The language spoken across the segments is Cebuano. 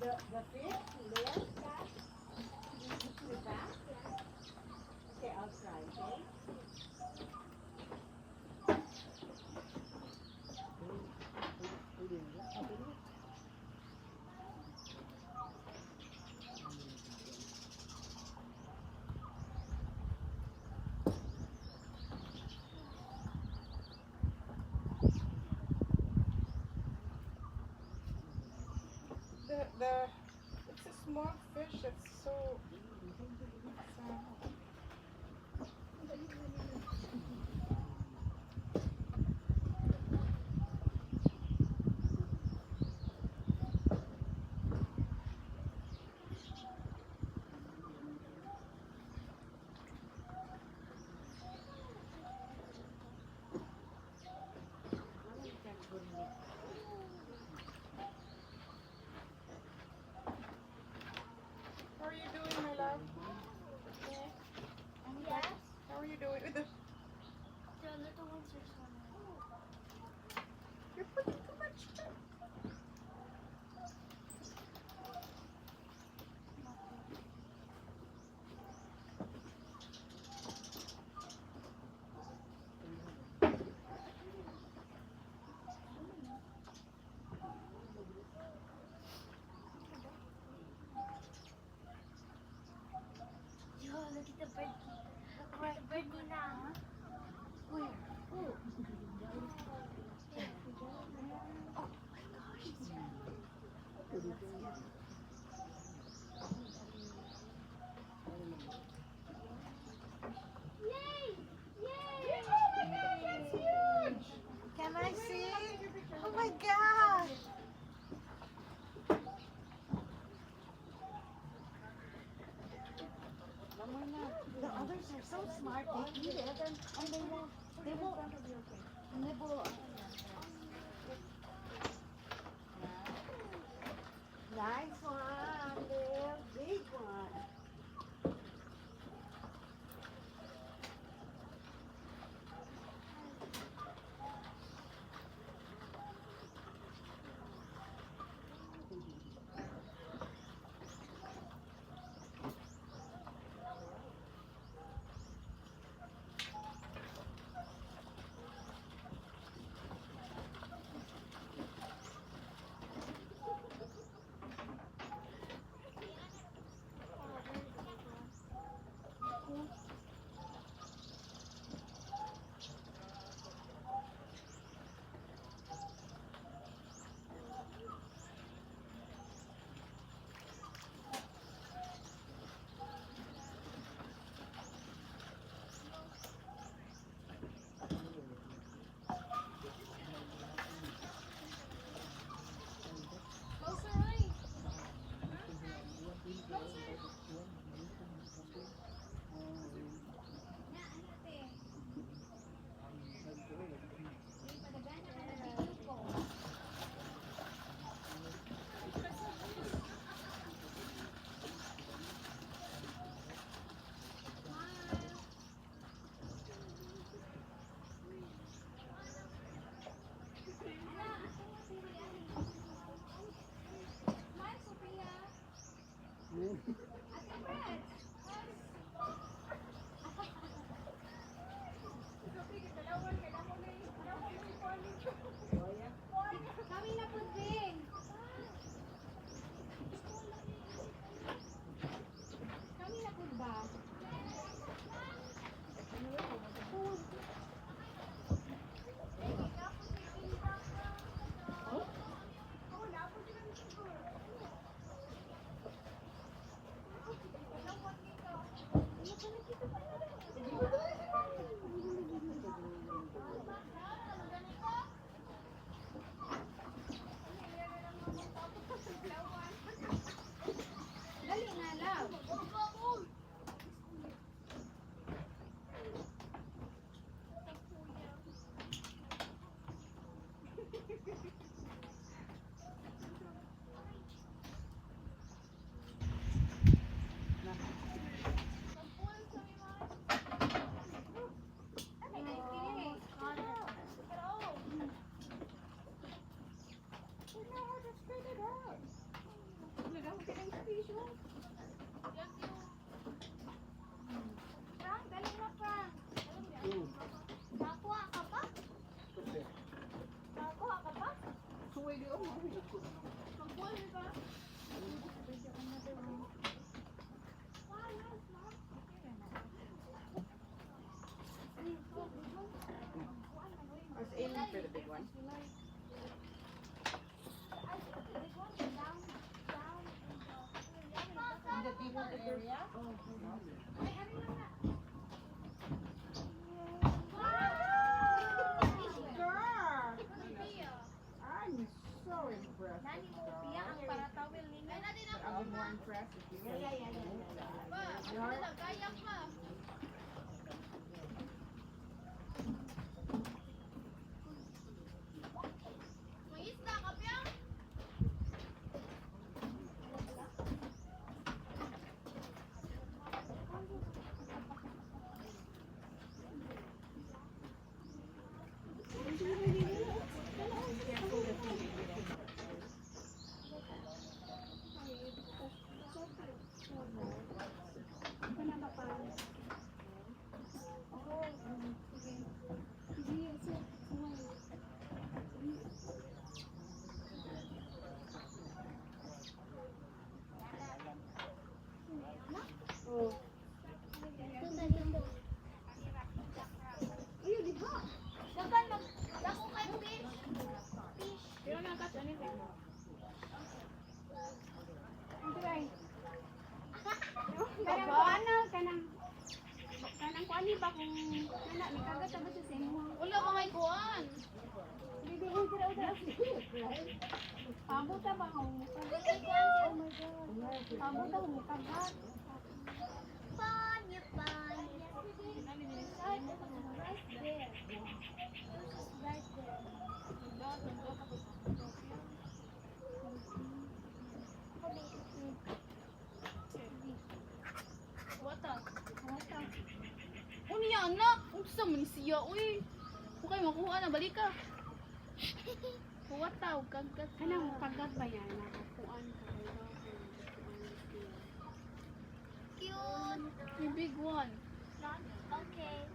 The fish live that? With that? Okay, I'll try, okay? The it's a small fish. It's so. It's, how are you doing, my love? Yes. How are you doing? With the, The little ones are swimming. You're putting too much. Yo, look at the bird. Look at the bird, Nina. Where? Oh. Oh my gosh, it's Yay! Yay! Oh my gosh, that's huge! Can I see? Oh my gosh! The others are so smart. They eat it and they won't nibble. Nice one, Liv. Big one. Closer, right? Closer. Na, ano te? Uy, padagana ka na video ko. Smile. Ala, asa nga si Rian? Smile, Sophia. Ate Brad. Kami na po din. Kami na po ba? Dali na, love. You know how to spread it out. Fish, oh. Frank, dali na, Frank. Nakuha ka pa? Nakuha ka pa? Suway di oh. Magbuhay ba? Wow, nice, Mom. I was aiming for the big one. I think the big one is down, down in the In the deeper area. Ay, ano na nga? Wow! Girl, Pia. I'm so impressed. Nani mo Pia ang paratawil ninyo. Ay, natin ako. I'll be more impressed if you Yeah. Ba, kaya pa. May isda ka, Pia? Oh. Dagan mag dako kay fish. Fish. Pero na-catch anything. Try. Kanang kuana, kanang kanang kuani ba kung kana ni kagat ba siya sa imo? Wala ka may kuan. Bibi, uy, tara, tara. Pabuta ba kung mukagat? Oh my God. Pabuta kung mukagat. Panya panya. Right there. Right there. Wata. Unya anak, unsa man siya uy. Ukay makuha na balik ka. Wata og kagat. Kanang mukagat ba yan? Nakakuan ka kayo. Kuan siya. Cute. Yung big one. Okay.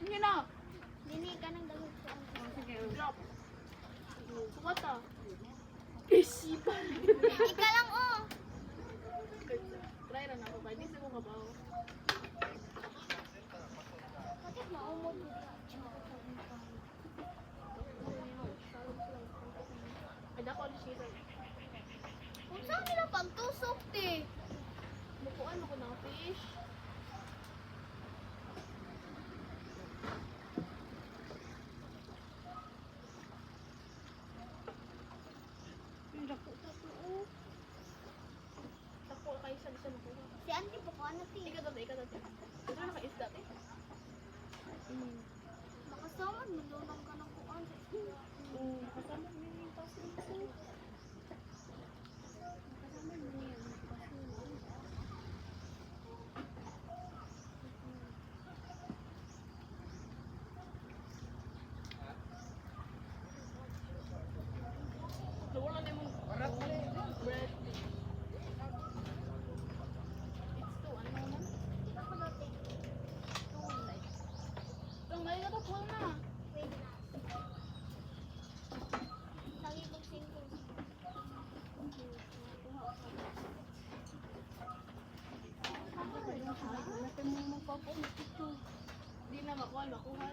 Unya na. Dini ka nang dalawang kuan. Oh, sige. Oh. Drop. Wata. Isipan. Ika lang oh. Try ra na ako kay di sa ko kabaw. Bakit maumod mo? Ay dako ni siya. Kung saan nila pagtusok te? Mukuan mo ko ng fish. Yung dako dako oh. Dako kay sa bisa makuha. Si Auntie po ano te? Ikaw dati, ikaw dati. Ito na naka-isda te. Makasama mo doon ka ng kuan sa isda. Oo, kasama mo yung pasin. Kasama mo yan. Nawala na yung bread. It's too, ano naman? Ako dati. Too light. Itong mali na to, full na. Wait na. Lagi kong singko. Di na makuha, makuha.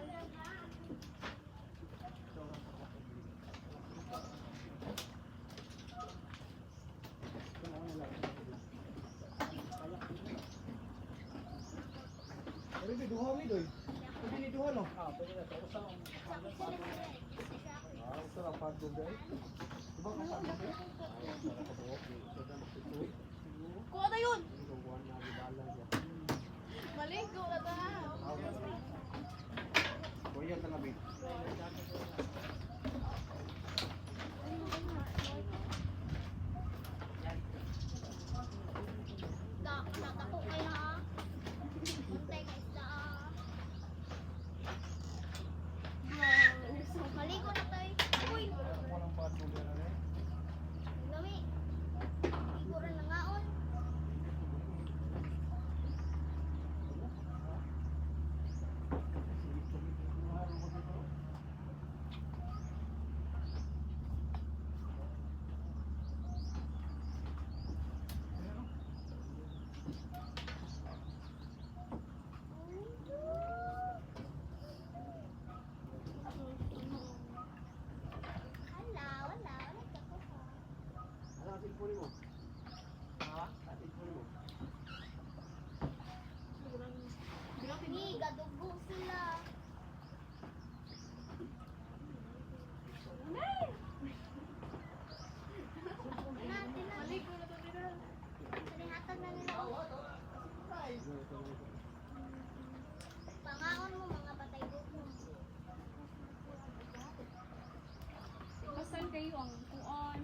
Pero di duha mi doy. Pwede ni duha no. Ah, pwede na to. Usa ang ah, usa ang padlong day. Diba ka padlong day? Ah, usa ra ka buok. Usa na magtutuy. Kuha na yun! Hindi ko kuha na gibala siya. Maligo na ta. Kuya ta na bi. Natako kayo ah. Untay ka isda ah. Maligo na tayo. Uy! Walang padlong. Pang kuan.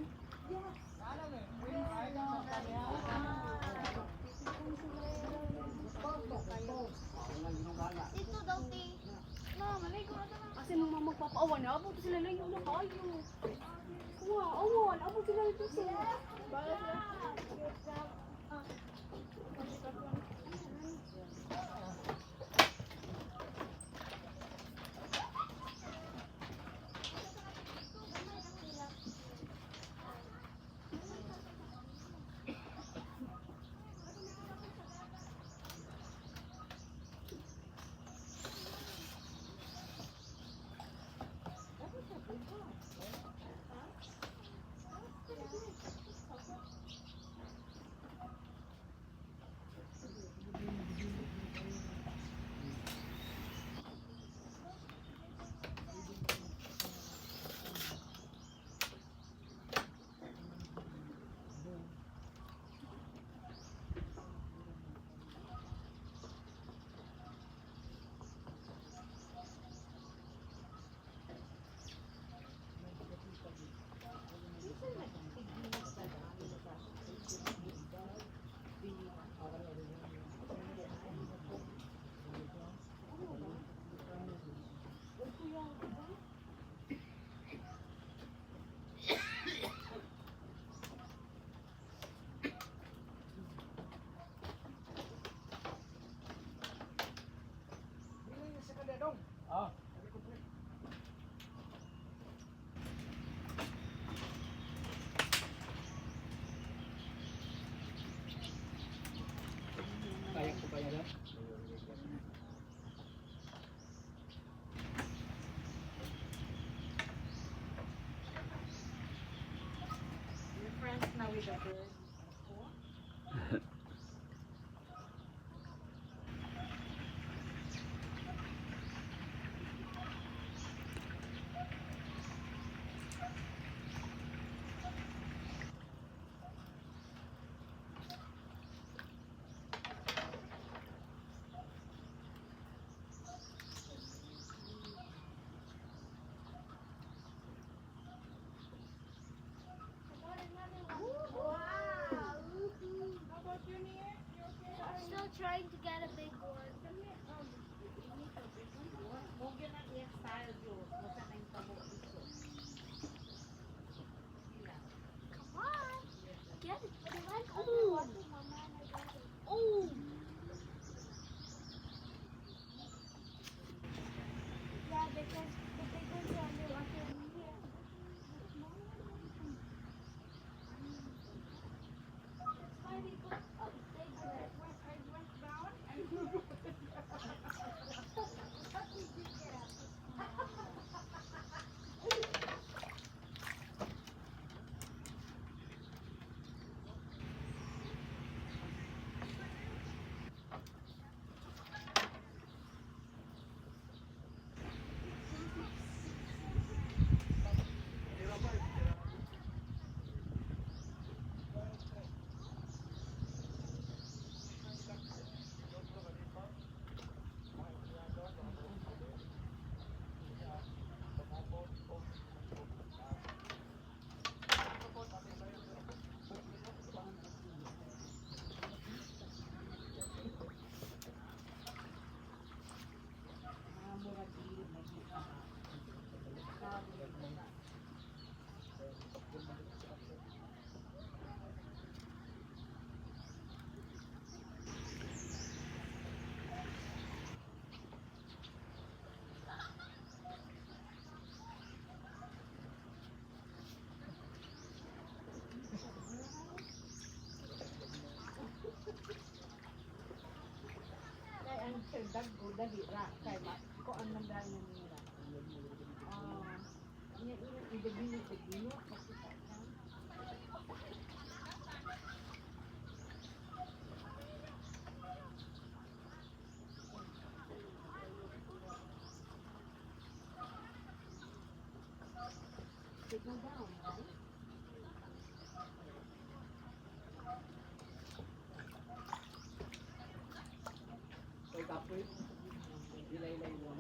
Dito daw, te. Na, maligo na ta na. Kasi nung mga magpapaawa na, abot sila lang yung nakayo. Wow, awan, abot sila dito sa. Bala sila. Ah. Kaya ko pa yan? You're friends now with the bird. Wow. How about you, Nia? You okay? I'm still trying to get a big one. Mo gyud ang iyang style jud. Basta na yung tabo dito. Sila. Come on. Get it. It went underwater, Mama, and I got it. Oh! Yeah, because the big ones are underwater. Yeah. That's why we put a big one. I went down and What did you get? Kay ang dagko dali ra kay ma ko ang man dali nila. Ah, inya inya idagino tagino makita ka. They go down, right? Kay kapoy. Dilay-lay mo.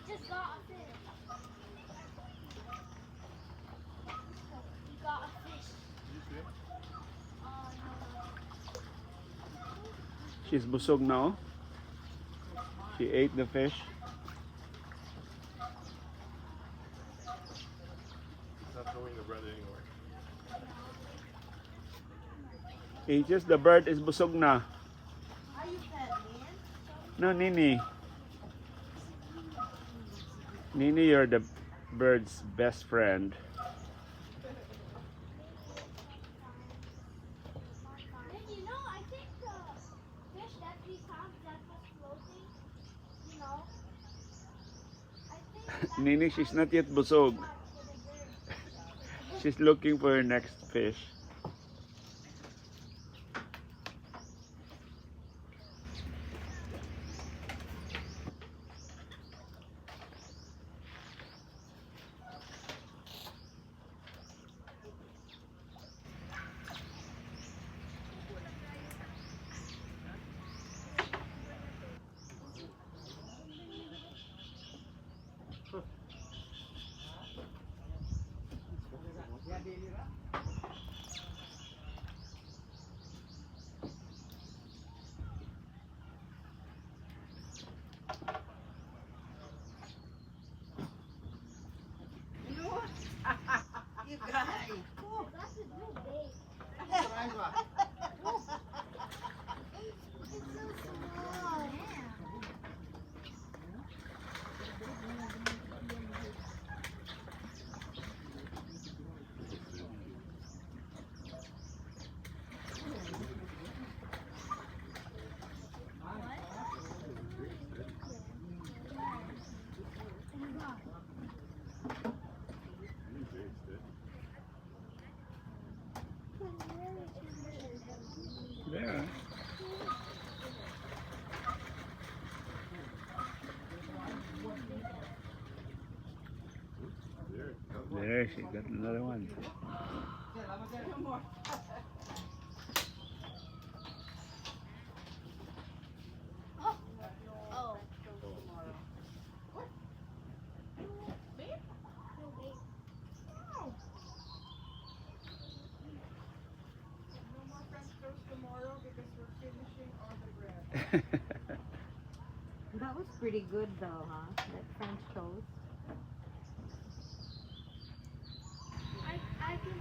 just got a fish. He got a fish. You see it? No. She's busog now. She ate the fish. It's not throwing the bread anywhere. Ages, the bird is busog na. Are you fat, man? No, Nini. Nini, you're the bird's best friend. Then I think the fish that we found that was floating, I think that Nini, she's not yet busog. for the bird. She's looking for her next fish. You guys. That's a good bait. It's so small. Yeah. Very steady. Yeah. There. Got one. There, she got another one. Oh. Oh. No bait. No more French toast tomorrow because we're finishing all the bread. That was pretty good though, huh? That French toast. I can do it.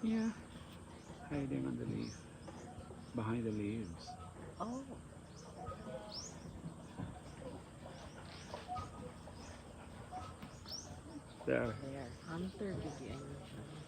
Yeah. Hiding on the leaf. Behind the leaves. Oh. There. There. Hunter gid ay siya.